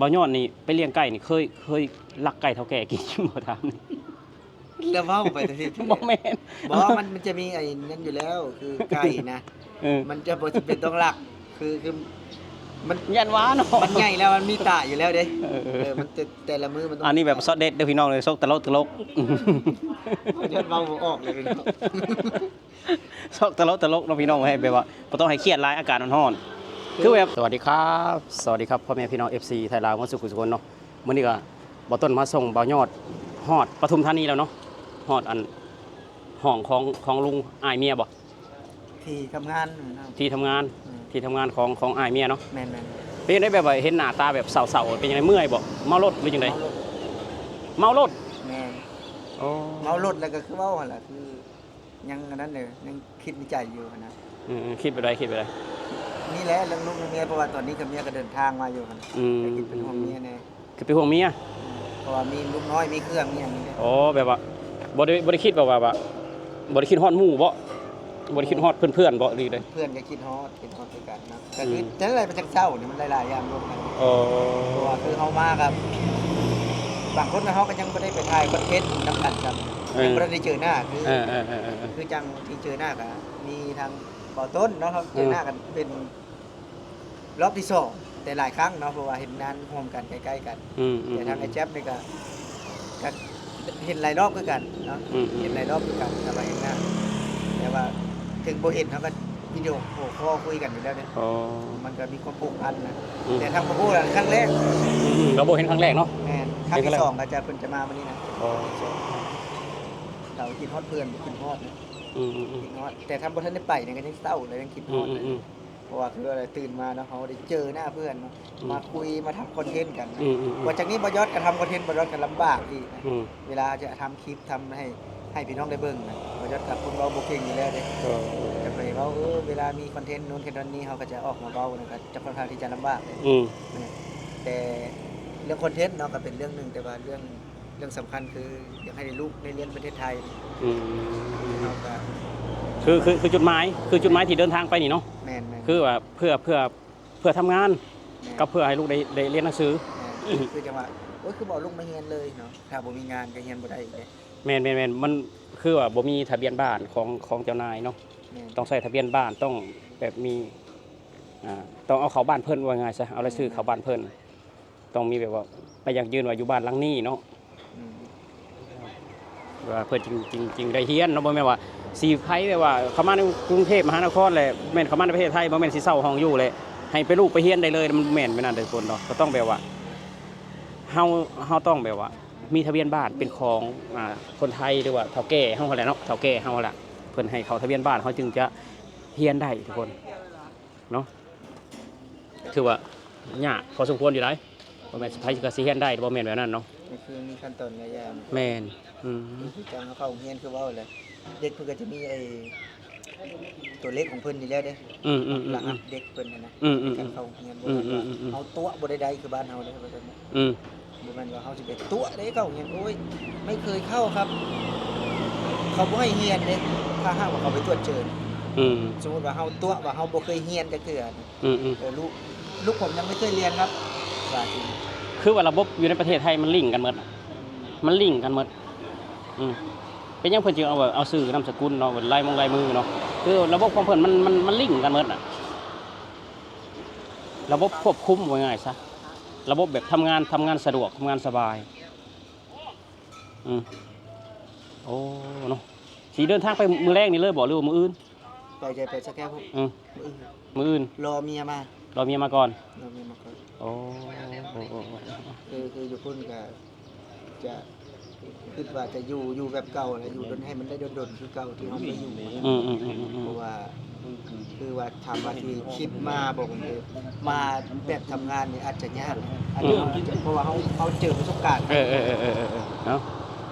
ບ່າວຍອດນີ້ໄປລ້ຽງໄກ່ນີ້ ເຄີຍ ເຄີຍລັກໄກ່ເຖົ້າແກ່ກິນບໍ່? ຖາມນີ້ ແລ້ວເວົ້າໄປ ບໍ່ແມ່ນ ບໍ່ ມັນ ມັນຈະມີໄອ້ນັ້ນຢູ່ແລ້ວ ຄືໄກ່ນະ ເອີ ມັນຈະບໍ່ຈຳເປັນຕ້ອງລັກ ຄື ຄືມັນ ຢ້ານວ່າເນາະ ມັນໃຫຍ່ແລ້ວ ມັນມີຕາຢູ່ແລ້ວເດ້ ເອີ ເອີ ເອີ ມັນແຕ່ ແຕ່ລະມື້ມັນຕ້ອງ ອັນນີ້ແບບຊັອດເດັດເດີພີ່ນ້ອງເອີຍ ຊອກຕະຫຼົກ ຕະຫຼົກ ຢ້ານເວົ້າບໍ່ອອກເລີຍພີ່ນ້ອງ ຊອກຕະຫຼົກ ຕະຫຼົກເນາະພີ່ນ້ອງ ໃຫ້ແບບວ່າບໍ່ຕ້ອງໃຫ້ຄຽດຫຼາຍ ອາກາດຮ້ອນໆ ຄືແບບ ສະຫວັດດີຄັບ ສະຫວັດດີຄັບ ພໍ່ແມ່ພີ່ນ້ອງ ເອັຟຊີ ໄທລາວ ໝົດສູ່ຜູ້ສູ່ຄົນເນາະ. ມື້ນີ້ກໍບ່າວຕົ້ນມາສົ່ງບ່າວຍອດຮອດປະທຸມທານີແລ້ວເນາະ ຮອດອັນຫ້ອງຂອງ ຂອງລຸງອ້າຍເມຍບໍ່? ທີ່ທຳງານເນາະ ທີ່ທຳງານ ອືມ ທີ່ທຳງານຂອງ ຂອງອ້າຍເມຍເນາະ ແມ່ນໆ. ເປັນຈັ່ງໃດ ແບບວ່າເຫັນໜ້າຕາແບບເສົ້າໆ ເປັນຈັ່ງໃດ ເມື່ອຍບໍ່? ເມົາລົດຫຼືຈັ່ງໃດ? ເມົາລົດ ເມົາລົດ ແມ່ນ ໂອ້ ເມົາລົດແລ້ວກໍຄືເວົ້າຫັ້ນລະ ຄື ຍັງອັນນັ້ນເດີ ຍັງຄິດໃນໃຈຢູ່ຫັ້ນນະ ອືມໆ ຄິດແບບໃດ ຄິດແບບໃດ? ນີ້ແຫຼະເລື່ອງລູກເລື່ອງເມຍ ເພາະວ່າຕອນນີ້ກໍເມຍກໍເດີນທາງມາຢູ່ຫັ້ນນະ ອືມ ກໍຄິດເປັນຫ່ວງເມຍແດ່ ຄືເປັນຫ່ວງເມຍ ເພາະວ່າມີລູກນ້ອຍ ມີເຄື່ອງ ມີຫຍັງນີ້ເດ້ ອໍ ແບບວ່າບໍ່ໄດ້ ບໍ່ໄດ້ຄິດແບບວ່າ ວ່າ ບໍ່ໄດ້ຄິດຮອດໝູ່ບໍ? ບໍ່ໄດ້ຄິດຮອດເພື່ອນໆບໍ ຫຼືໃດ? ເພື່ອນກໍຄິດຮອດ ເປັນຄວາມຕ້ອງການເນາະ ກໍຄື ອືມ ຈັ່ງໃດມັນຈັ່ງເສົ້ານີ້ ມັນຫຼາຍໆຢ່າງລວມກັນ ອໍ ເພາະວ່າຄືເຮົາມາກັບ ບາງຄົນເຮົາກໍຍັງບໍ່ໄດ້ໄປຖ່າຍຄອນເທັນນຳກັນຊ້ຳ ເອີ ຍັງບໍ່ໄດ້ເຈີໜ້າ ຄື ເອີໆໆໆ ຄືຈັ່ງທີ່ເຈີໜ້າກໍມີທາງບ່າວຕົ້ນເນາະ ເຮົາເຈີໜ້າກັນເປັນ ອືມ ລອບທີສອງ ແຕ່ຫຼາຍຄັ້ງເນາະ ເພາະວ່າເຮັດງານຮ່ວມກັນໃກ້ໆກັນ ອືມໆໆ ແຕ່ທາງອ້າຍແຈັບນີ້ກໍ ກໍເຫັນຫຼາຍລອບຄືກັນເນາະ ອືມໆໆ ເຫັນຫຼາຍລອບຄືກັນ ແຕ່ວ່າເຫັນໜ້າ ແຕ່ວ່າເຖິງບໍ່ເຫັນ ເຮົາກໍວິດີໂອຄໍຄຸຍກັນຢູ່ແລ້ວເດ້ ອໍ ມັນກໍມີຄວາມຜູກພັນນະ ອືມ ແຕ່ທາງບໍ່ຮູ້ລະຄັ້ງແລກ ອືມໆ ກໍບໍ່ເຫັນຄັ້ງແລກເນາະ ແມ່ນ ຄັ້ງທີສອງ ອາຈານເພິ່ນຈະມາມື້ນີ້ນະ ອໍ ເຮົາຄິດຮອດເພື່ອນ ບໍ່ຄິດຮອດນະ ອືມໆໆ ຄິດຮອດ ແຕ່ຖ້າບໍ່ທັນໄດ້ໄປນີ້ກໍຍັງເສົ້າ ແລະ ຍັງຄິດຮອດ ອືມໆໆ ເພາະວ່າຄືວ່າຕື່ນມາເນາະ ເຮົາໄດ້ເຈີໜ້າເພື່ອນເນາະ ອືມ ມາຄຸຍ ມາທຳຄອນເທັນກັນນະ ອືມໆໆ ວ່າຈາກນີ້ບ່າວຍອດກໍທຳຄອນເທັນ ບ່າວຍອດກໍລຳບາກອີກນະ ອືມ ເວລາຈະທຳຄລິບ ທຳໃຫ້ ໃຫ້ພີ່ນ້ອງໄດ້ເບິ່ງນະ ບ່າວຍອດກໍຄົນເວົ້າບໍ່ເກັ່ງຢູ່ແລ້ວເດ້ ເອີ ຈະໄປເວົ້າ ເອີ ເວລາມີຄອນເທັນໂນ້ນຄອນເທັນນີ້ ເຮົາກໍຈະອອກມາເວົ້ານະ ກໍຈະຄ່ອນຂ້າງທີ່ຈະລຳບາກ ອືມ ແຕ່ເລື່ອງຄອນເທັນເນາະ ກໍເປັນເລື່ອງໜຶ່ງ ແຕ່ວ່າເລື່ອງ ເລື່ອງສຳຄັນຄືຢາກໃຫ້ລູກໄດ້ຮຽນປະເທດໄທ ອືມ ເຮົາກໍ ຄື ຄື ຄືຈຸດໝາຍ ຄືຈຸດໝາຍທີ່ເດີນທາງໄປນີ້ເນາະ ແມ່ນໆ ຄືວ່າເພື່ອ ເພື່ອ ເພື່ອທຳງານ ແມ່ນ ກັບເພື່ອໃຫ້ລູກໄດ້ ໄດ້ຮຽນໜັງສື ແມ່ນ ຄືຈັ່ງວ່າ ໂອ້ຍ ຄືບໍ່ເອົາລູກມາຮຽນເລີຍເນາະ ຖ້າບໍ່ມີງານກໍຮຽນບໍ່ໄດ້ອີກເດ້ ແມ່ນໆໆ ມັນຄືວ່າບໍ່ມີທະບຽນບ້ານຂອງ ຂອງເຈົ້ານາຍເນາະ ແມ່ນ ຕ້ອງໃຊ້ທະບຽນບ້ານ ຕ້ອງແບບມີ ອ່າ ຕ້ອງເອົາເຂົ້າບ້ານເພິ່ນ ວ່າງ່າຍຊະ ເອົາລາຍຊື່ເຂົ້າບ້ານເພິ່ນ ຕ້ອງມີແບບວ່າໃບຢັ້ງຢືນວ່າຢູ່ບ້ານຫຼັງນີ້ເນາະ ອືມ ວ່າເພິ່ນຈຶ່ງ ຈຶ່ງ ຈຶ່ງໄດ້ຮຽນເນາະ ບໍ່ແມ່ນວ່າຊິໃຜແບບວ່າເຂົ້າມາໃນກຸງເທບມະຫານະຄອນແລ້ວ ແມ່ນເຂົ້າມາໃນປະເທດໄທ ບໍ່ແມ່ນຊິເຊົ່າຫ້ອງຢູ່ແລ້ວໃຫ້ໄປ ລູກໄປຮຽນໄດ້ເລີຍ ມັນບໍ່ແມ່ນແບບນັ້ນເດີທຸກຄົນເນາະ ກໍຕ້ອງແບບວ່າ ເຮົາ ເຮົາຕ້ອງແບບວ່າມີທະບຽນບ້ານເປັນຂອງ ອ່າ ຄົນໄທ ຫຼືວ່າເຖົ້າແກ່ເຮົາຫັ້ນແຫຼະເນາະ ເຖົ້າແກ່ເຮົາຫັ້ນແຫຼະ ເພິ່ນໃຫ້ເຂົ້າທະບຽນບ້ານ ເຮົາຈຶ່ງຈະຮຽນໄດ້ທຸກຄົນ ເນາະ ຖືວ່າຍາກພໍສົມຄວນຢູ່ໃດ໋ ບໍ່ແມ່ນໃຜກໍຊິຮຽນໄດ້ ບໍ່ແມ່ນແບບນັ້ນເນາະ ກໍຄືມີຂັ້ນຕອນຫຼາຍຢ່າງ ແມ່ນ ອືມ ຄືຈັ່ງເຮົາເຂົ້າໂຮງຮຽນ ຄືເວົ້າແຫຼະ ເດັກເພິ່ນກໍຈະມີໄອ້ຕົວເລກຂອງເພິ່ນຢູ່ແລ້ວເດ້ ອືມໆໆໆ ລະຫັດເດັກເພິ່ນຫັ້ນນະ ອືມໆໆ ໃນການເຂົ້າໂຮງຮຽນ ອືມໆໆໆ ບໍ່ແມ່ນວ່າເຮົາຕົວະບໍ່ໄດ້ ຄືບ້ານເຮົາເດ້ ວ່າຊັ້ນ ອືມ ບໍ່ແມ່ນວ່າເຮົາຊິໄປຕົວະເດ້ເຂົ້າໂຮງຮຽນ ໂອ້ຍ ໄມ່ເຄີຍເຂົ້າຄັບ ເຂົາບໍ່ໃຫ້ຮຽນເດ້ ຖ້າຫາກວ່າເຂົາໄປກວດເຈີນ ອືມ ສົມມຸດວ່າເຮົາຕົວະວ່າເຮົາບໍ່ເຄີຍຮຽນຈັກເທື່ອ ອືມໆ ເອີ ລູກ ລູກຜົມຍັງໄມ່ເຄີຍຮຽນຄັບ ວ່າຊີ້ ຄືວ່າລະບົບຢູ່ໃນປະເທດໄທມັນລິງກັນໝົດ ມັນລິງກັນໝົດ ອືມ ເປັນຫຍັງເພິ່ນຈຶ່ງເອົາ ເອົາຊື່ນາມສະກຸນເນາະ ລາຍມົງລາຍມືເນາະ ຄືລະບົບຂອງເພິ່ນມັນ ມັນ ມັນລິງກັນໝົດນະ ລະບົບຄວບຄຸມ ວ່າງ່າຍຊະ ລະບົບແບບທຳງານ ທຳງານສະດວກ ທຳງານສະບາຍ ອືມ ໂອ້ ເນາະ ຊິເດີນທາງໄປມື້ແລງນີ້ເລີຍບໍ່ ຫຼືວ່າມື້ອື່ນ? ໄປ ຈະໄປສະແກ້ວ ອືມ ມື້ອື່ນ ມື້ອື່ນ ລໍເມຍມາ ລໍເມຍມາກ່ອນ ລໍເມຍມາກ່ອນ ໂອ້ ໂອ້ ໂອ້ ໂອ້ ຄື ຄືຢູ່ພຸ້ນກໍຈະຄິດວ່າຈະຢູ່ ຢູ່ແບບເກົ່າແຫຼະ ຢູ່ດົນ ໃຫ້ມັນໄດ້ດົນໆຄືເກົ່າທີ່ເຮົາເຄີຍຢູ່ ອືມໆໆໆ ເພາະວ່າ ຄືວ່າຖາມວ່າຊິຄິດມາບໍ່ ມາແບບທຳງານນີ້ອາດຈະຍາກ ອືມ ເພາະວ່າເຮົາ ເຮົາເຈີປະສົບການ ເອີໆໆໆ ເນາະ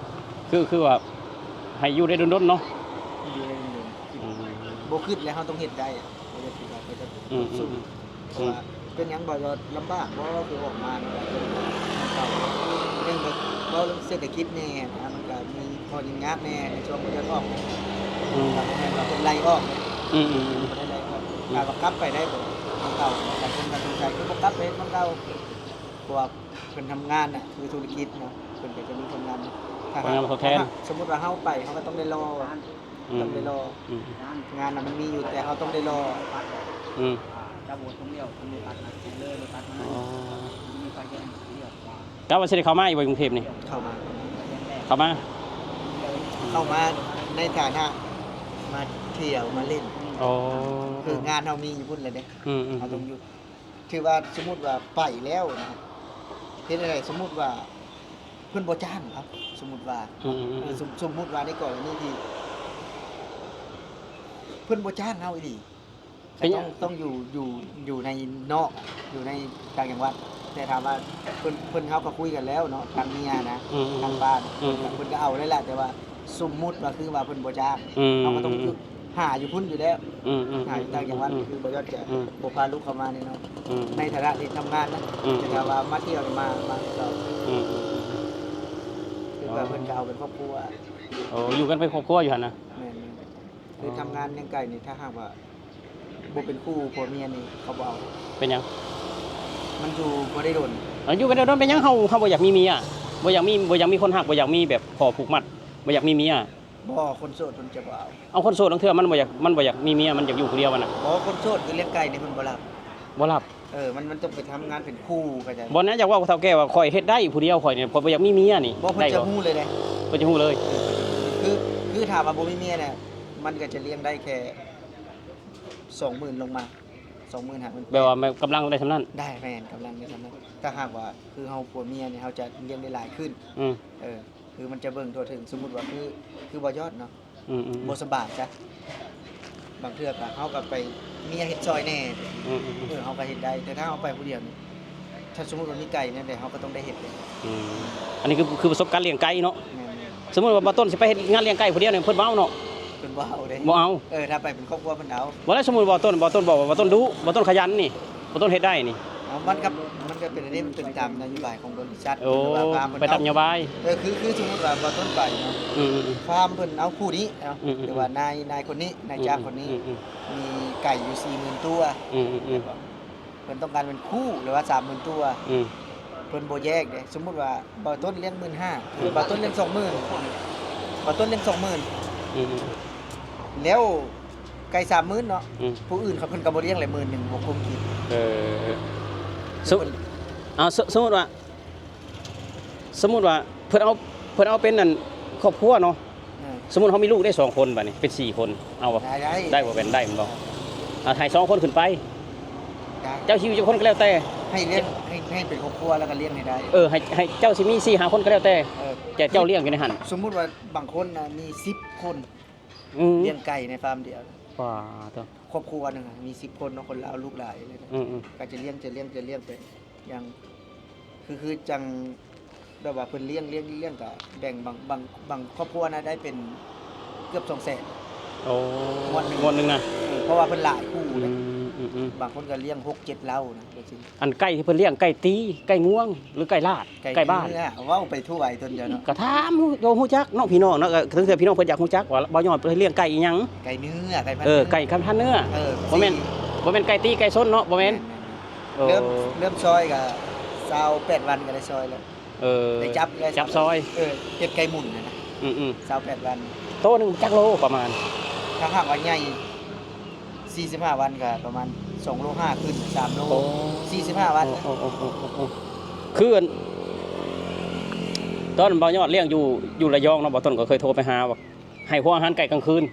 ຄື ຄືວ່າໃຫ້ຢູ່ໄດ້ດົນໆເນາະ ຢູ່ໄດ້ດົນໆ ອືມ ບໍ່ຄິດແລ້ວເຮົາຕ້ອງເຮັດໄດ້ ບໍ່ໄດ້ຄິດວ່າເຮົາຈະ ອືມ ເພາະວ່າ ເປັນຫຍັງບໍ່ລຳບາກບໍ່ ຄືອອກມາເນາະ ເລື່ອງແບບເວົ້າເລື່ອງເສດຖະກິດແດ່ນະ ມັນກໍມີຂໍ້ຫຍຸ້ງຍາກແດ່ໃນຊ່ວງບໍ່ໄດ້ອອກ ອືມ ກໍບໍ່ແມ່ນວ່າເພິ່ນໄລ່ອອກ ອືມໆໆ ບໍ່ໄດ້ໄລ່ອອກ ອືມ ຖ້າວ່າກັບໄປໄດ້ບໍ່ ເມືອງເກົ່າ ຫຼາຍຄົນກໍສົງໄສ ຄືບໍ່ກັບໄປເຮັດເມືອງເກົ່າ ພາະວ່າເພິ່ນທຳງານນະ ຄືທຸລະກິດເນາະ ເພິ່ນກໍຈະມີຄົນງານ ຖ້າຫາກ ຄົນງານມາທົດແທນ ຖ້າຫາກສົມມຸດວ່າເຮົາໄປ ເຮົາກໍຕ້ອງໄດ້ລໍ ອືມ ຕ້ອງໄດ້ລໍ ອືມ ງານນະມັນມີຢູ່ ແຕ່ເຮົາຕ້ອງໄດ້ລໍ ອືມ ຈະໂຫວດຕົງລ້ຽວ ຄັນບໍ່ຕັດນະ ເລີຍບໍ່ຕັດນະ ອໍ ມີໄຟແດງລ້ຽວຂວາ ກະວ່າຊິໄດ້ເຂົ້າມາອີກບໍ່ ຢູ່ກຸງເທບນີ້? ເຂົ້າມາ ເຂົ້າມາ ເຂົ້າມາໃນຖານະມາທ່ຽວມາຫຼິ້ນ ອໍ ຄືງານເຮົາມີຢູ່ພຸ້ນແຫຼະເດ້ ອືມໆໆ ເຮົາຕ້ອງຢູ່ ຖືວ່າສົມມຸດວ່າໄປແລ້ວນະ ເຮັດໃດ ສົມມຸດວ່າເພິ່ນບໍ່ຈ້າງເຮົາ ສົມມຸດວ່າ ອືມໆໆ ເອີ ສົມ ສົມມຸດວ່າໃນກໍລະນີທີ່ເພິ່ນບໍ່ຈ້າງເຮົາອີ່ຫຼີ ເປັນຫຍັງ? ຕ້ອງ ຕ້ອງຢູ່ ຢູ່ ຢູ່ໃນນອກ ຢູ່ໃນຕ່າງຈັງຫວັດ ແຕ່ຖາມວ່າເພິ່ນ ເພິ່ນ ເຮົາກໍຄຸຍກັນແລ້ວເນາະ ທາງເມຍນະ ອືມໆ ທາງບ້ານ ອືມໆ ເພິ່ນກໍເອົາເລີຍແຫຼະ ແຕ່ວ່າ ສົມມຸດວ່າຄືວ່າເພິ່ນບໍ່ຈ້າງ ອືມ ເຮົາກໍຕ້ອງຢູ່ ຫາຢູ່ພຸ້ນຢູ່ແລ້ວ ອືມໆ ຫາຢູ່ຕ່າງຈັງຫວັດ ອືມໆ ຄືບໍ່ຢາກຈະ ອືມ ບໍ່ພາລູກເຂົ້າມາແນ່ນອນ ອືມ ໃນຖານະທີ່ທຳງານນະ ອືມ ແຕ່ຖ້າວ່າມາທ່ຽວນີ້ມາ ມາຄືເກົ່າ ອືມ ຄືວ່າເພິ່ນກໍເອົາເປັນຄອບຄົວ ໂອ້ ຢູ່ກັນເປັນຄອບຄົວຢູ່ຫັ້ນນະ ແມ່ນໆ ຄື ອໍ ທຳງານລ້ຽງໄກ່ນີ້ ຖ້າຫາກວ່າບໍ່ເປັນຄູ່ຜົວເມຍນີ້ ເຂົາບໍ່ເອົາ ເປັນຫຍັງ? ມັນຢູ່ບໍ່ໄດ້ດົນ ເອີ ຢູ່ບໍ່ໄດ້ດົນເປັນຫຍັງ? ເຮົາ ເຮົາບໍ່ຢາກມີເມຍ ບໍ່ຢາກມີ ບໍ່ຢາກມີຄົນຮັກ ບໍ່ຢາກມີແບບຂໍ້ຜູກມັດ ບໍ່ຢາກມີເມຍ ບໍ່ ຄົນໂສດເພິ່ນຈະບໍ່ເອົາ ເອົາ ຄົນໂສດລາງເທື່ອມັນບໍ່ຢາກ ມັນບໍ່ຢາກມີເມຍ ມັນຢາກຢູ່ຜູ້ດຽວຫັ້ນນະ ບໍ່ ຄົນໂສດຄືລ້ຽງໄກ່ນີ້ເພິ່ນບໍ່ຮັບ ບໍ່ຮັບ ເອີ ມັນ ມັນຕ້ອງໄປທຳງານເປັນຄູ່ ເຂົ້າໃຈບໍ່? ບໍ່ນະ ຢາກເວົ້າກັບເຖົ້າແກ່ວ່າຂ້ອຍເຮັດໄດ້ຜູ້ດຽວ ຂ້ອຍນີ້ ຂ້ອຍບໍ່ຢາກມີເມຍນີ້ ບໍ່ ເພິ່ນຈະຮູ້ເລີຍເດ້ ເພິ່ນຈະຮູ້ເລີຍ ຄື ຄື ຄືຖ້າວ່າບໍ່ມີເມຍນະ ມັນກໍຈະລ້ຽງໄດ້ແຄ່ສອງໝື່ນລົງມາ ສອງໝື່ນ ຫ້າໝື່ນ ແບບວ່າແມ່ນກຳລັງໄດ້ສ່ຳນັ້ນ ໄດ້ ແມ່ນ ກຳລັງໄດ້ສ່ຳນັ້ນ ຖ້າຫາກວ່າຄືເຮົາຜົວເມຍນີ້ ເຮົາຈະລ້ຽງໄດ້ຫຼາຍຂຶ້ນ ອືມ ເອີ ຄືມັນຈະເບິ່ງທົ່ວເຖິງ ສົມມຸດວ່າຄື ຄືບໍ່ຢອດເນາະ ອືມໆໆ ບໍ່ສະບາຍຊະ ບາງເທື່ອກໍເຮົາກໍໄປ ເມຍເຮັດຊ່ອຍແດ່ ອືມໆໆ ເອີ ເຮົາກໍເຮັດໄດ້ ແຕ່ຖ້າເຮົາໄປຜູ້ດຽວນີ້ ຖ້າສົມມຸດວ່າມີໄກ່ແນວໃດ ເຮົາກໍຕ້ອງໄດ້ເຮັດເດ້ ອືມ ອັນນີ້ຄື ຄືປະສົບການລ້ຽງໄກ່ເນາະ ແມ່ນໆ ສົມມຸດວ່າບ່າວຕົ້ນຊິໄປເຮັດງານລ້ຽງໄກ່ຜູ້ດຽວນີ້ ເພິ່ນບໍ່ເອົາເນາະ ເພິ່ນບໍ່ເອົາເດ້ ບໍ່ເອົາ ເອີ ຖ້າໄປເປັນຄອບຄົວເພິ່ນເອົາ ບໍ່ແລ້ວ ສົມມຸດບ່າວຕົ້ນ ບ່າວຕົ້ນບອກວ່າບ່າວຕົ້ນດຸ ບ່າວຕົ້ນຂະຫຍັນນີ້ ບໍ່ຕ້ອງເຮັດໄດ້ນີ້ ເອົາ ມັນກໍ ມັນກໍເປັນອັນນີ້ ມັນເປັນຕາມນະໂຍບາຍຂອງບໍລິສັດ ໂອ້ ເພິ່ນວ່າເພິ່ນ ໄປຕາມນະໂຍບາຍ ເອີ ຄື ຄືສົມມຸດວ່າບ່າວຕົ້ນໄປເນາະ ອືມໆໆ ຟາມເພິ່ນເອົາຄູ່ນີ້ເນາະ ອືມໆໆ ຫຼືວ່ານາຍ ນາຍຄົນນີ້ ນາຍຈ້າງຄົນນີ້ ອືມໆໆ ມີໄກ່ຢູ່ສີ່ໝື່ນຕົວ ອືມໆໆ ເພິ່ນຕ້ອງການເປັນຄູ່ ຫຼືວ່າສາມໝື່ນຕົວ ອືມ ເພິ່ນບໍ່ແຍກເດ້ ສົມມຸດວ່າບ່າວຕົ້ນລ້ຽງໝື່ນຫ້າ ອືມ ບ່າວຕົ້ນລ້ຽງສອງໝື່ນ ບ່າວຕົ້ນລ້ຽງສອງໝື່ນ ອືມ ແລ້ວ ໄກ່ສາມໝື່ນເນາະ ອືມ ຜູ້ອື່ນເຂົາເພິ່ນກໍບໍ່ລ້ຽງແຫຼະ ໝື່ນໜຶ່ງບໍ່ກຸ້ມກິນ ເອີ ສົມ ເອົາ ສົມ ສົມມຸດວ່າ ສົມມຸດວ່າເພິ່ນເອົາ ເພິ່ນເອົາເປັນອັນຄອບຄົວເນາະ ເອີ ສົມມຸດເຮົາມີລູກໄດ້ສອງຄົນ ບາດນີ້ເປັນສີ່ຄົນ ເອົາບໍ່? ໄດ້ ໄດ້ ໄດ້ບໍ່? ເປັນໄດ້ແມ່ນບໍ່? ເອີ ອ່າ ໃຫ້ສອງຄົນຂຶ້ນໄປ ໄດ້ ເຈົ້າຊິຢູ່ຈັກຄົນກໍແລ້ວແຕ່ ໃຫ້ລ້ຽງ ໃຫ້ ໃຫ້ເປັນຄອບຄົວ ແລ້ວກໍລ້ຽງໃຫ້ໄດ້ ເອີ ໃຫ້ ໃຫ້ເຈົ້າຊິມີສີ່ຫ້າຄົນກໍແລ້ວແຕ່ ເອີ ແຕ່ເຈົ້າລ້ຽງຢູ່ໃນຫັ້ນ ສົມມຸດວ່າບາງຄົນນະມີສິບຄົນ ອືມ ລ້ຽງໄກ່ໃນຟາມດຽວ ປາໂທ້ ຄອບຄົວໜຶ່ງອະມີສິບຄົນເນາະ ຄົນລາວລູກຫຼາຍເລີຍນະ ອືມໆ ກໍຈະລ້ຽງ ຈະລ້ຽງ ຈະລ້ຽງໄປຢ່າງ ຄື ຄືຈັ່ງແບບວ່າເພິ່ນລ້ຽງ ລ້ຽງ ລ້ຽງ ກໍແບ່ງບາງ ບາງ ບາງຄອບຄົວນະໄດ້ເປັນເກືອບສອງແສນ ໂອ້ ງວດໜຶ່ງ ງວດໜຶ່ງນະ ເອີ ເພາະວ່າເພິ່ນຫຼາຍຄູ່ເດ້ ອືມໆໆ ບາງຄົນກໍລ້ຽງຫົກເຈັດເລົ້ານະ ຈັ່ງຊີ້ ອັນໄກ່ທີ່ເພິ່ນລ້ຽງ ໄກ່ຕີ ໄກ່ງວງ ຫຼືໄກ່ລາດ ໄກ່ ໄກ່ບ້ານ ເນື້ອ ເວົ້າໄປທົ່ວໄອ້ຕົນເຈົ້າເນາະ ກໍຖາມຮູ້ ຮູ້ຈັກເນາະ ພີ່ນ້ອງເນາະ ກໍເຖິງເທື່ອພີ່ນ້ອງເພິ່ນຢາກຮູ້ຈັກວ່າບ່າວຍອດເພິ່ນລ້ຽງໄກ່ອີ່ຫຍັງ ໄກ່ເນື້ອ ໄກ່ພັນ ເອີ ໄກ່ພັນເນື້ອ ເອີ ບໍ່ແມ່ນ ບໍ່ແມ່ນໄກ່ຕີໄກ່ຊົນເນາະ ບໍ່ແມ່ນ ແມ່ນໆໆ ໂອ້ ເລີ່ມ ເລີ່ມຊອຍກໍຊາວແປດວັນກໍໄດ້ຊອຍແລ້ວ ເອີ ໄດ້ຈັບ ໄດ້ຈັບຊອຍ ເອີ ເຮັດໄກ່ໝຸ່ນນະ ອືມໆ ຊາວແປດວັນ ໂຕໜຶ່ງຈັກໂລປະມານ? ຖ້າຫາກວ່າໃຫຍ່ ສີ່ສິບຫ້າວັນກໍປະມານສອງໂລຫ້າຂຶ້ນ ສາມໂລ ໂອ້ ສີ່ສິບຫ້າວັນ ໂອ້ ໂອ້ ໂອ້ ໂອ້ ຄືອັນ ຕອນບ່າວຍອດລ້ຽງຢູ່ ຢູ່ລະຍອງເນາະ ບ່າວຕົ້ນກໍເຄີຍໂທໄປຫາວ່າໃຫ້ຫົວອາຫານໄກ່ກາງຄືນ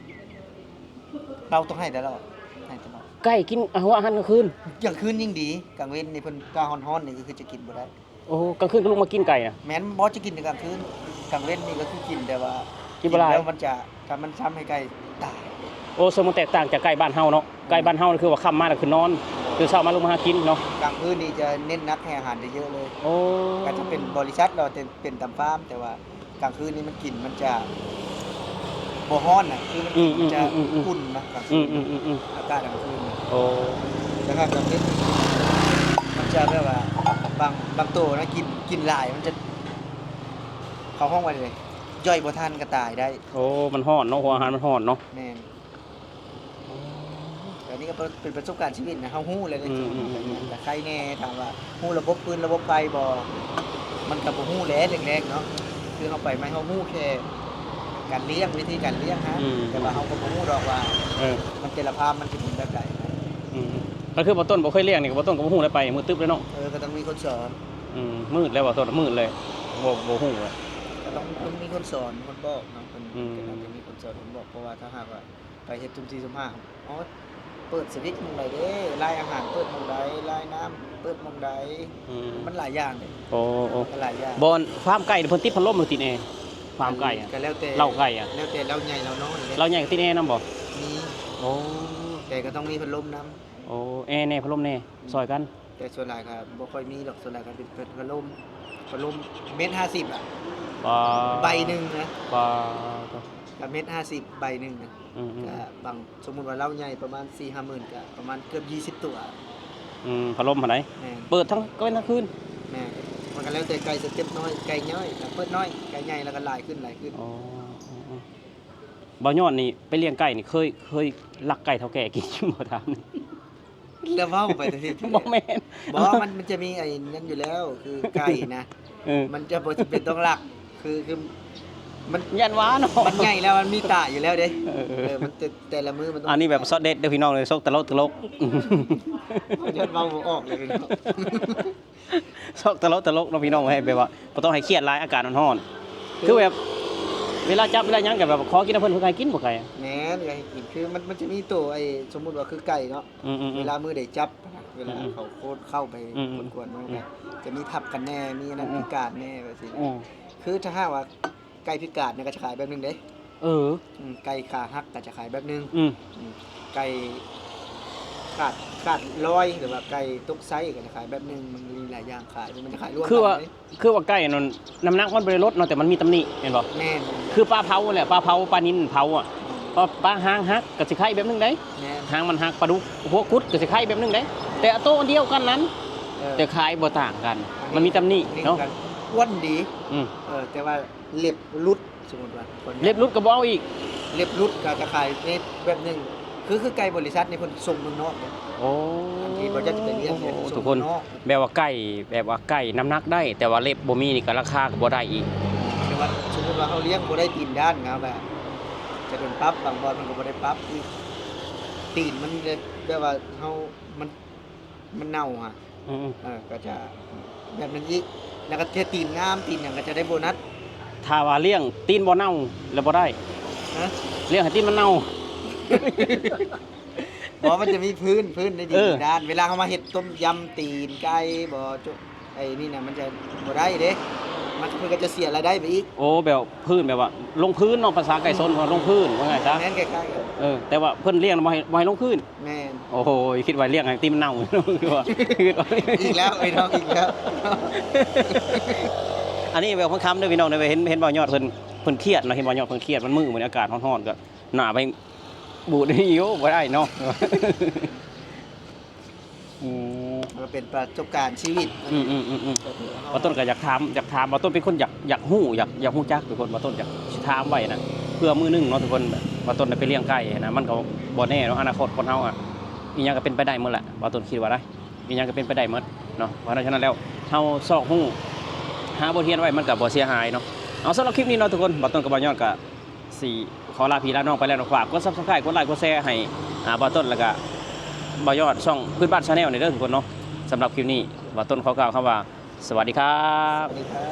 ເຮົາຕ້ອງໃຫ້ຕະຫຼອດ ໃຫ້ຕະຫຼອດ ໄກ່ກິນຫົວອາຫານກາງຄືນ ກາງຄືນຍິ່ງດີ ກາງເວັນນີ້ເພິ່ນ ຖ້າຮ້ອນໆນີ້ກໍຄືຈະກິນບໍ່ໄດ້. ໂອ້ ກາງຄືນກໍລຸກມາກິນໄກ່ນະ? ແມ່ນ ບໍ່ ຈະກິນແຕ່ກາງຄືນ ກາງເວັນນີ້ກໍຄືກິນ ແຕ່ວ່າກິນບໍ່ຫຼາຍ ແລ້ວມັນຈະ ຖ້າມັນທຳໃຫ້ໄກ່ຕາຍ. ໂອ້ ເຊິ່ງມັນແຕກຕ່າງຈາກໄກ່ບ້ານເຮົາເນາະ ອືມ ໄກ່ບ້ານເຮົານີ້ຄືວ່າຄ່ຳມາແລ້ວຄືນອນ ຕື່ນເຊົ້າມາລຸກມາຫາກິນເນາະ ກາງຄືນນີ້ຈະເນັ້ນໜັກໃຫ້ອາຫານເຍີະໆເລີຍ. ໂອ້ ກໍຈະເປັນບໍລິສັດ ແລ້ວເປັນຕາມຟາມ ແຕ່ວ່າ ກາງຄືນນີ້ມັນກິນ ມັນຈະບໍ່ຮ້ອນນະ ຄືມັນ ອືມໆໆໆ ຈະອຸ່ນນະ ກາງຄືນ ອືມໆໆໆ ອາກາດກາງຄືນ ໂອ້ ແຕ່ຖ້າກາງເວັນ ມັນຈະແບບວ່າ ບາງ ບາງໂຕນະ ກິນ ກິນຫຼາຍ ມັນຈະ ເຂົາຮ້ອງວ່າຈັ່ງໃດ ຍ່ອຍບໍ່ທັນກໍຕາຍໄດ້. ໂອ້ ມັນຮ້ອນເນາະ ຫົວອາຫານມັນຮ້ອນເນາະ ແມ່ນ. ນີ້ກໍເປັນປະສົບການຊີວິດນະ ເຮົາຮູ້ແລ້ວເດ້. ອືມໆໆໆ ກໍໄຄແດ່ ຖາມວ່າຮູ້ລະບົບຟືນລະບົບໄຟບໍ່ ມັນກໍບໍ່ຮູ້ແຫຼະແລກໆເນາະ. ຄືເຮົາໄປໃໝ່ ເຮົາຮູ້ແຄ່ການລ້ຽງ ວິທີການລ້ຽງຫັ້ນ. ອືມ ແຕ່ວ່າເຮົາກໍບໍ່ຮູ້ດອກວ່າ ເອີ ມັນແຕ່ລະຟາມມັນຊິເປັນແບບໃດ. ອືມ ກໍຄືບໍ່ຕົ້ນບໍ່ເຄີຍລ້ຽງນີ້ ກໍບໍ່ຕົ້ນກໍບໍ່ຮູ້ແລ້ວ ໄປມືດຕຶບເລີຍເນາະ. ເອີ ກໍຕ້ອງມີຄົນສອນ. ອືມ ມືດແລ້ວ ບໍ່ຕົ້ນ ມືດເລີຍ ບໍ່ ບໍ່ຮູ້. ກໍຕ້ອງ ຕ້ອງມີຄົນສອນ ຄົນບອກເນາະ. ເພິ່ນ ອືມ ກໍໜ້າຈະມີຄົນສອນ ຄົນບອກ ເພາະວ່າຖ້າຫາກວ່າ ໄປເຮັດຊຸ່ມສີ່ຊຸ່ມຫ້າ ອໍ ເປີດສະວິດໝ່ອງໃດເດ້ ລາຍອາຫານເປີດໝ່ອງໃດ ລາຍນ້ຳເປີດໝ່ອງໃດ. ອືມ ມັນຫຼາຍຢ່າງເດ້. ໂອ້ ໂອ້ ມັນຫຼາຍຢ່າງ. ບ່ອນຟາມໄກ່ເພິ່ນຕິດພັດລົມຫຼືຕິດແອ? ຟາມໄກ່ ອັນ ກໍແລ້ວແຕ່ ເລົ້າໄກ່ອະ ແລ້ວແຕ່ເລົ້າໃຫຍ່ເລົ້ານ້ອຍເດ້. ເລົ້າໃຫຍ່ກໍຕິດແອນຳບໍ່? ມີ. ໂອ້ ແຕ່ກໍຕ້ອງມີພັດລົມນຳ. ໂອ້ ແອແດ່ ພັດລົມແດ່ ອືມ ຊ່ອຍກັນ. ແຕ່ສ່ວນຫຼາຍກໍບໍ່ຄ່ອຍມີດອກ ສ່ວນຫຼາຍກໍເປັນ ເປັນພັດລົມ ພັດລົມເມັດຫ້າສິບອະ. ປາ ໃບໜຶ່ງນະ ປາ ກໍເມັດຫ້າສິບໃບໜຶ່ງນະ. ອືມໆໆ ກໍບາງ ສົມມຸດວ່າເລົ້າໃຫຍ່ປະມານສີ່ຫ້າໝື່ນ ກໍປະມານເກືອບຊາວຕົວ. ອືມ ພັດລົມຫັ້ນໃດ. ແມ່ນ ເປີດທັງກາງເວັນທັງຄືນ. ແມ່ນ ມັນກໍແລ້ວແຕ່ໄກ່ສະເຕັບນ້ອຍ ໄກ່ນ້ອຍກໍເປີດໜ້ອຍ ໄກ່ໃຫຍ່ແລ້ວກໍຫຼາຍຂຶ້ນ ຫຼາຍຂຶ້ນ. ອໍ ອືມໆ ບ່າວຍອດນີ້ໄປລ້ຽງໄກ່ນີ້ ເຄີຍ ເຄີຍລັກໄກ່ເຖົ້າແກ່ກິນບໍ່? ຖາມ ແລ້ວເວົ້າໄປແຕ່ທີ່ ບໍ່ແມ່ນ ບໍ່ ມັນ ມັນຈະມີໄອ້ນັ້ນຢູ່ແລ້ວ ຄືໄກ່ນະ ເອີ ມັນຈະບໍ່ຈຳເປັນຕ້ອງລັກ ຄື ຄືມັນ ຢ້ານວ່າເນາະ ມັນໃຫຍ່ແລ້ວ ມັນມີຕາຢູ່ແລ້ວເດ້. ເອີ ເອີ ເອີ ມັນແຕ່ ແຕ່ລະມື້ມັນຕ້ອງ ອັນນີ້ແບບຊ໊ອດເດັດເດີ້ພີ່ນ້ອງເອີຍ ຊ໊ອດຕະຫຼົກໆ ຢ້ານເວົ້າບໍ່ອອກເລີຍພີ່ນ້ອງ. ຊ໊ອດຕະຫຼົກໆເນາະພີ່ນ້ອງເອີຍ ແບບວ່າບໍ່ຕ້ອງໃຫ້ຄຽດຫຼາຍ ອາກາດຮ້ອນໆ ຄືແບບເວລາຈັບເວລາຫຍັງກໍແບບຂໍກິນນຳເພິ່ນ ເພິ່ນກໍໃຫ້ກິນບໍ່ໄກ່? ແມ່ນ ກໍໃຫ້ກິນ ຄືມັນ ມັນຈະມີໂຕໄອ້ ສົມມຸດວ່າຄືໄກ່ເນາະ ອືມໆໆ ເວລາມື້ໃດຈັບນະ ເວລາ ອືມໆ ເຂົາໂຄດເຂົ້າໄປ ອືມໆ ກວດໆ ມັນ ອືມ ກໍຈະມີທັບກັນແດ່ ມີອັນນັ້ນ ອືມໆ ພິການແດ່ ແບບຊີ້ນະ. ອືມ ຄືຖ້າຫາກວ່າ ໄກ່ພິການນີ້ກໍຈະຂາຍແບບໜຶ່ງເດ້. ເອີ ອືມ ໄກ່ຂາຫັກກໍຈະຂາຍແບບໜຶ່ງ. ອືມ ອືມ ໄກ່ຂາດ ຂາດລອຍ ຫຼືວ່າໄກ່ຕົກໄຊກໍຈະຂາຍແບບໜຶ່ງ. ມັນມີຫຼາຍຢ່າງຂາຍ ມັນຈະຂາຍລວມ ຄືວ່າ ກັນເດ້ ຄືວ່າໄກ່ນັ້ນ ນ້ຳໜັກມັນບໍ່ໄດ້ລົດເນາະ ແຕ່ມັນມີຕຳໜິແມ່ນບໍ່? ແມ່ນ ຄືປາເຜົາຫັ້ນແຫຼະ ປາເຜົາ ປານິນເຜົາອະ. ອືມ ປາ ປາຫາງຫັກກໍຊິຂາຍແບບໜຶ່ງເດ້. ແມ່ນ ຫາງມັນຫັກ ປາດຸກຫົວກຸດກໍຊິຂາຍແບບໜຶ່ງເດ້ ແຕ່ໂຕດຽວກັນນັ້ນ. ເອີ ແຕ່ຂາຍບໍ່ຕ່າງກັນ ມັນມີຕຳໜິເນາະ ອ້ວນດີ. ອືມ ເອີ ແຕ່ວ່າ ເລັບຫຼຸດ ສົມມຸດວ່າຄົນ ເລັບຫຼຸດກໍບໍ່ເອົາອີກ ເລັບຫຼຸດກໍຈະຂາຍໃນແບບໜຶ່ງ ຄື ຄືໄກ່ບໍລິສັດນີ້ເພິ່ນສົ່ງເມືອງນອກເດ້. ໂອ້ ອັນທີ່ບໍ່ຢາກຈະໄປລ້ຽງເດ້ ໂອ້ ສົ່ງ ທຸກຄົນ ເມືອງນອກ ແບບວ່າໄກ່ ແບບວ່າໄກ່ນ້ຳໜັກໄດ້ ແຕ່ວ່າເລັບບໍ່ມີນີ້ກໍລາຄາກໍບໍ່ໄດ້ອີກ. ແຕ່ວ່າສົມມຸດວ່າເຮົາລ້ຽງບໍ່ໄດ້ຕີນດ້ານ ເຮົາກໍຈະໂດນປັບ ບາງບ່ອນເພິ່ນກໍບໍ່ໄດ້ປັບອີກ ຕີນມັນແບບ ແບບວ່າເຮົາ ມັນ ມັນເນົ່າຫະ. ອືມໆ ເອີ ກໍຈະແບບນັ້ນອີກ ແລ້ວກໍຖ້າຕີນງາມ ຕີນຫຍັງກໍຈະໄດ້ໂບນັດ. ຖ້າວ່າລ້ຽງຕີນບໍ່ເນົ່າແລ້ວບໍ່ໄດ້. ຮະ? ລ້ຽງໃຫ້ຕີນມັນເນົ່າ. ບໍ່ ມັນຈະມີພື້ນ ພື້ນໃນດິນ ເອີ ດ້ານ ເວລາເຮົາມາເຮັດຕົ້ມຢຳຕີນໄກ່ ບໍ່ ຈຸ ໄອ້ນີ້ນະ ມັນຈະບໍ່ໄດ້ເດ້ ມັນ ເພິ່ນກໍຈະເສຍລາຍໄດ້ໄປອີກ. ໂອ້ ແບບພື້ນ ແບບວ່າລົງພື້ນເນາະ ພາສາໄກ່ຊົນວ່າລົງພື້ນ ວ່າງ່າຍຊະ. ແມ່ນ ຄ້າຍໆກັນ. ເອີ ແຕ່ວ່າເພິ່ນລ້ຽງບໍ່ໃຫ້ ບໍ່ໃຫ້ລົງພື້ນ. ແມ່ນ. ໂອ້ໂຫ ຄິດວ່າລ້ຽງໃຫ້ຕີນມັນເນົ່າ ຄືວ່າ ອີກແລ້ວ ໄອ້ນ້ອງ ອີກແລ້ວ. ອັນນີ້ແບບຄ່ຳໆເດີ້ພີ່ນ້ອງເດີ້ ເຫັນ ເຫັນບ່າວຍອດເພິ່ນ ເພິ່ນຄຽດເນາະ ເຫັນບ່າວຍອດເພິ່ນຄຽດ ມັນມື້ ມື້ນີ້ອາກາດຮ້ອນໆ ກໍໜ້າໄປບູດນີ້ ໂອ້ ບໍ່ໄດ້ເນາະ. ອືມ ມັນກໍເປັນປະສົບການຊີວິດ. ອືມໆໆໆ ກໍຄືເຮົາ ບ່າວຕົ້ນກໍຢາກຖາມ ຢາກຖາມ ບ່າວຕົ້ນເປັນຄົນຢາກ ຢາກຮູ້ ຢາກ ຢາກຮູ້ຈັກທຸກຄົນ ບ່າວຕົ້ນຢາກຊິຖາມໄວ້ນະ ເພື່ອມື້ໜຶ່ງເນາະທຸກຄົນ ບ່າວຕົ້ນໄດ້ໄປລ້ຽງໄກ່ນະ ມັນກໍບໍ່ແນ່ເນາະ ອະນາຄົດຄົນເຮົາອະ ອີ່ຫຍັງກໍເປັນໄປໄດ້ໝົດແຫຼະ ບ່າວຕົ້ນຄິດວ່າໄດ໋ ອີ່ຫຍັງກໍເປັນໄປໄດ້ໝົດເນາະ. ເພາະສະນັ້ນແລ້ວ ເຮົາຊອກຮູ້ ຫາບົດຮຽນໄວ້ ມັນກໍບໍ່ເສຍຫາຍເນາະ. ເອົາ ສຳລັບຄລິບນີ້ເນາະທຸກຄົນ ບ່າວຕົ້ນກັບບ່າວຍອດກໍ ຊິຂໍລາພີ່ລານ້ອງໄປແລ້ວເນາະ ຝາກກົດ Subscribe ກົດໄລ ກົດແຊໃຫ້ ອ່າ ບ່າວຕົ້ນ ແລ້ວກະ ບ່າວຍອດ ຊ່ອງພື້ນບ້ານ Channel ນີ້ເດີ້ທຸກຄົນເນາະ. ສຳລັບຄລິບນີ້ ບ່າວຕົ້ນຂໍກ່າວຄຳວ່າ ສະຫວັດດີຄັບ. ສະຫວັດດີຄັບ.